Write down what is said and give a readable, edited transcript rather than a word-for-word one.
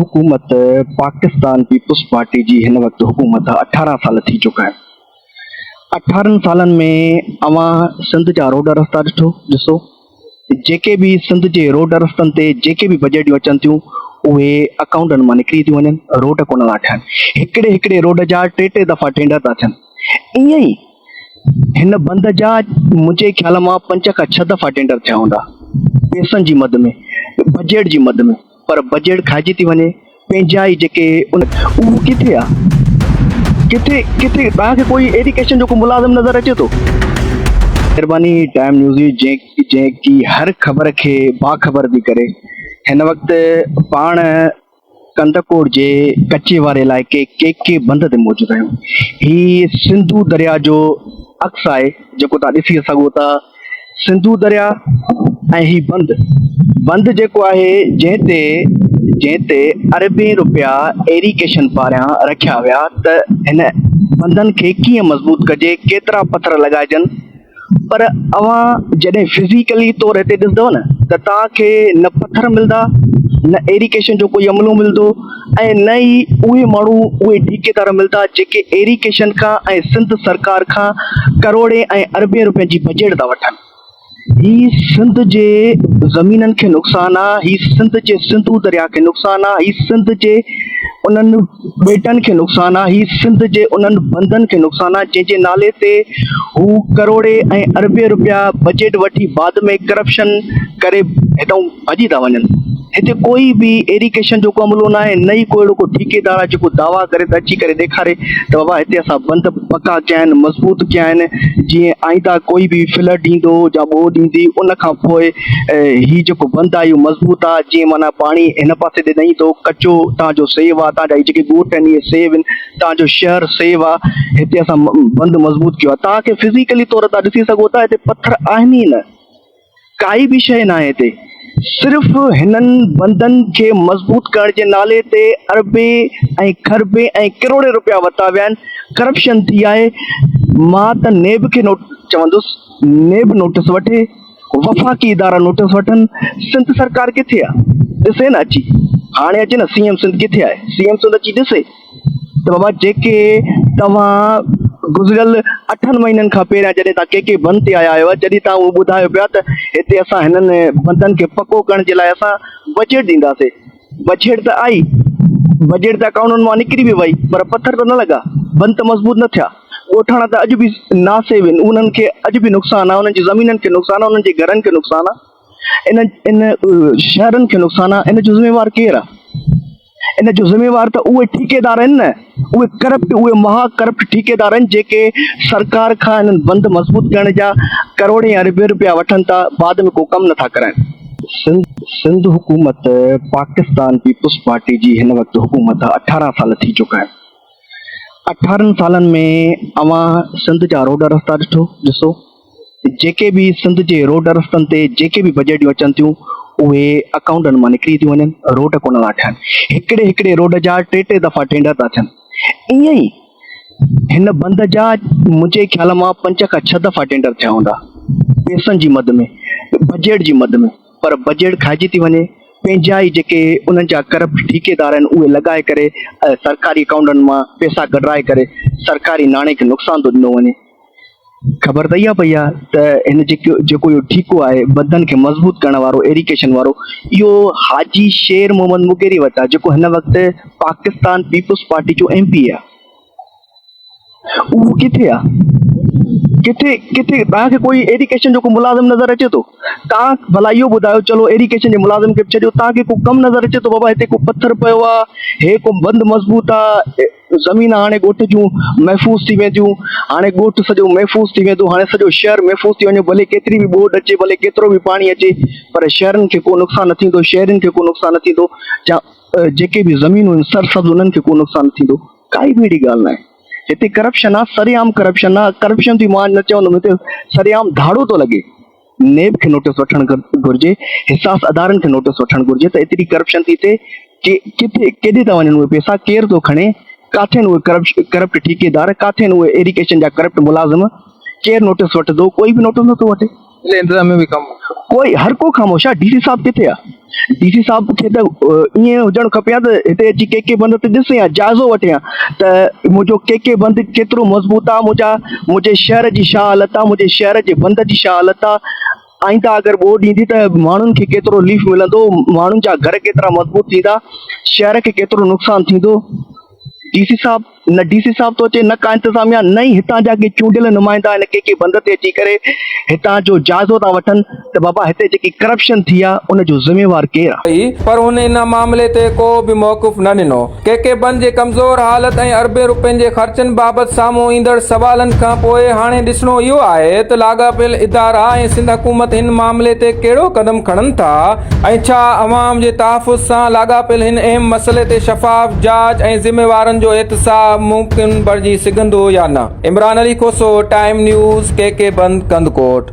حڪومت Pakistan peoples party جي هن وقت حڪومت 18 سال ٿي چڪا آهن. 18 سالن ۾ اوهان سنڌ جا روڊ رستا ڏٺو ڏسو جيڪي به سنڌ جي روڊ رستن تي جيڪي به بجيٽون اچن ٿيون اهي اڪائونٽن مان نڪري ٿيون وڃن روڊ ڪونه ٿا ٺهن هڪڙي هڪڙي روڊ جا ٽي ٽي دفعا ٽينڊر ٿا ٿين ائين ئي هن بند جا منهنجي خيال مان 5 کان 6 دفعا ٽينڊر ٿيا هوندا پيسن جي مد ۾ بجيٽ جي مد ۾ پر بجيٽ کائجي ٿي وڃي پنهنجا ئي جيڪي ان اهو ڪٿي آ ڪٿي ڪٿي توهان کي ڪوئي ايريگيشن جو ڪو ملازم نظر اچي ٿو. مهرباني ٽائيم نيوز جي جنهن جنهن ڪي هر خبر کي باخبر ٿي ڪري هن وقت پاڻ ڪنڌڪوٽ جي ڪچي واري علائقي ڪي ڪي بند تي موجود آهيون هي سنڌو درياء جو عڪس آهي جيڪو توهان ڏسي سگهو ٿا سنڌو درياء ۽ هي بند بند جيڪو آهي جنهن تي جنهن تي اربين روپيا ايريگيشن پاران رکيا ويا ته هن بندن کي ڪيئن مضبوط ڪجي ڪيترا پٿر لڳائجن پر اوهان جڏهن فزيڪلي طور هتي ڏسندو نه ته توهان کي نه پٿر ملندا نه ايريگيشن جو ڪوئي عملو ملندو ۽ نه ئي اهي ماڻهو اهي ٺيڪيدار ملدا جيڪي ايريگيشن کان ۽ سنڌ سرڪار کان ڪروڙين ۽ اربين روپين جي بجيٽ ٿا وٺن. هي سنڌ جي زمينن کي نقصان آ، هي سنڌ جي سنڌو درياء کي نقصان آ، هي سنڌ جي انهن ٻيٽن کي نقصان آ، هي سنڌ جي انهن بندن کي نقصان آ جنهن جي نالي تي هو ڪروڙين ۽ اربين روپيا بجيٽ وٺي بعد ۾ ڪرپشن ڪري هتان ڀڄي ٿا وڃن. هتي ڪوئي به ايريگيشن جو ڪو عملو ناهي نه ئي ڪو اهڙو ڪو ٺيڪيدار آهي جيڪو دعويٰ ڪري ته اچي ڪري ڏيکاري ته بابا هتي اسان بند پڪا ڪيا آهن مضبوط ڪيا آهن جيئن آئنده ڪوئي به فلڊ ايندو يا ٻوڏ ايندي ان کان پوء هي جيڪو بند آهي اهو مضبوط آهي جيئن معنيٰ پاڻي هن پاسي ڏي نه ايندو ڪچو تان جو سيو آهي تان جا هي جيڪي ڳوٺ آهن اهي سيو آهن تان جو شهر سيو آهي هتي اسان بند مضبوط ڪيو آهي تان کي فزيڪلي طور تان ڏسي سگهو ٿا هتي پٿر آهن ئي نه. ڪائي به شيء ناهي هتي صرف هنن بندن کي مضبوط ڪرڻ جي نالي تي اربين ۽ کربين ۽ ڪروڙين روپيا ورتا ويا آهن ڪرپشن ٿي آهي مان ته نيب کي چوندس نيب نوٽس وٺي وفاقي ادارا نوٽس وٺن سنڌ سرڪار ڪٿي آهي ڏسي نه اچي هاڻي اچي نه سي ايم سنڌ ڪٿي آهي سي ايم سنڌ اچي ڏسي ته بابا جيڪي توهان گذريل اٺن مهينن کان پهريان جڏهن توهان ڪي ڪي بند تي آيا آهيو جڏهن توهان اهو ٻڌايو پيا ته هتي اسان هنن بندن کي پڪو ڪرڻ جي لاء اسان بجيٽ ڏينداسي بجيٽ ته آئي بجيٽ ته اڪائونٽن مان نڪري به وئي پر پٿر ته نه لڳا بند ته مضبوط نه ٿيا ڳوٺاڻا ته اڄ به ناسي وين انهن کي اڄ به نقصان آهي انهن جي زمينن کي نقصان آهي انهن جي گهرن کي نقصان آهي ان ان شهرن کي نقصان آهي ان جو ذميوار ڪير آهي ان جو ذميوار ته اهي ٺيڪيدار آهن نه، اهي ڪرپٽ اهي مها ڪرپٽ ٺيڪيدار آهن جيڪي سرڪار کان انهن بند مضبوط ڪرڻ جا ڪروڙين اربين روپيا وٺن ٿا بعد ۾ ڪو ڪم نٿا ڪرائن. سنڌ حڪومت پاڪستان پيپلز پارٽي جي هن وقت حڪومت 18 سال ٿي چڪا آهن. 18 سالن ۾ اوهان سنڌ جا روڊ رستا ڏٺو ڏسو. جيڪي به سنڌ جي روڊ رستن تي جيڪي به بجيٽون اچن ٿيون اهي اڪائونٽن مان نڪري ٿيون وڃن روڊ ڪونه ٿا ٺهن هڪڙي هڪڙي روڊ جا ٽي ٽي دفعا ٽينڊر ٿا ٿين ائين ئي هن بند جا منهنجي خيال مان 5 کان 6 دفعا ٽينڊر ٿيا هوندا پيسن جي مد ۾ بجيٽ جي مد ۾ پر بجيٽ کائجي ٿي وڃي پنهنجا ئي جيڪي انهن جا ڪرپٽ ٺيڪيدار آهن اهي لڳائي ڪري سرڪاري اڪائونٽن مان پيسا ڪڍرائي ڪري سرڪاري ناڻي کي نقصان ٿو ڏنو وڃي. خبر ته اها پئي آهي ته هن جيڪو جيڪو اهو ٺيڪو آهي بندن کي مضبوط ڪرڻ وارو ايريگيشن وارو اهو حاجي شير محمد مغيري وٽ آهي جيڪو هن وقت پاڪستان پيپلز پارٽي جو ايم پي آهي اهو ڪٿي آهي ڪٿي ڪٿي توهان کي ڪوئي ايريگيشن جو ڪو ملازم نظر اچي ٿو توهان ڀلا اهو ٻڌايو چلو ايريگيشن جي ملازم کي به ڇڏيو توهان کي ڪو ڪم نظر اچي ٿو بابا هتي ڪو پٿر پيو آهي هي ڪو بند مضبوط آهي زمين هاڻي ڳوٺ جون محفوظ ٿي وينديون، هاڻي ڳوٺ سڄو محفوظ ٿي ويندو، هاڻي سڄو شهر محفوظ ٿي وڃو، ڀلي ڪيتري به ٻوڏ اچي، ڀلي ڪيترو به پاڻي اچي، پر شهرن کي ڪو نقصان نه ٿيندو، شهرين کي ڪو نقصان نه ٿيندو، جا جيڪي به زمينون آهن سرسبز انهن کي ڪو نقصان نه ٿيندو، ڪائي به اهڙي ڳالهه ناهي. هتي ڪرپشن آ، سرعام ڪرپشن آ، ڪرپشن ٿي مان نه چوندم هتي سرعام ڌاڙو ٿو لڳي. نيب کي نوٽيس وٺڻ گهرجي، حساس ادارن کي نوٽيس وٺڻ گهرجي ته ايتري ڪرپشن ٿي ٿئي ڪٿي ڪيڏي ٿا وڃن اهي پئسا، ڪير ٿو کڻي، ڪاٿي آهن اهي ڪرپٽ ٺيڪيدار، ڪاٿي آهن اهي ايريگيشن جا ڪرپٽ ملازم، ڪير نوٽيس وٺندو، ڪوئي به نوٽيس نٿو وٺي. ضلعي انتظاميه به خاموش آهي. ڪوئي هر ڪو خاموش آهي ڊي سي صاحب ڪٿي آهي ڊي سي صاحب کي ته ائين هجڻ کپي ها ته هتي اچي ڪي ڪي بند تي ڏسي ها جائزو وٺي ها ته منهنجو ڪي ڪي بند ڪيترو مضبوط آهي منهنجا منهنجي شهر جي ڇا حالت آهي منهنجي شهر جي بند جي ڇا حالت آهي آئنده اگر ٻوڏ ايندي ته ماڻهن کي ڪيترو رليف ملندو ماڻهن جا گهر ڪيترا مضبوط ٿيندا شهر کي ڪيترو نقصان ٿيندو ڊي سي صاحب نه ڊي سي صاحب ٿو اچي نه ڪا انتظاميا نه ئي هتان جا ڪي چونڊيل نمائندا هن ڪي ڪي بند تي اچي ڪري هتان جو جائزو ٿا وٺن ته بابا هتي جيڪي ڪرپشن ٿي آ ان جو ذميوار ڪير آ. ڪئي پر هن ان معاملي تي ڪو به موقف نه ڏنو. ڪي ڪي بند جي ڪمزور حالت ۽ اربين روپين جي خرچن بابت سامهون ايندڙ سوالن کانپوء هاڻي ڏسڻو اهو آهي ته لاڳاپيل ادارا ۽ سنڌ حڪومت هن معاملي تي ڪهڙو قدم کڻن ٿا ۽ ڇا عوام جي تحفظ سان لاڳاپيل هن اهم مسئلي تي شفاف جاچ ۽ ذميوارن جو احتساب ممڪن بڻجي سگهندو يا نه؟ Imran Ali Khoso, time news, K K Band, Kandhkot.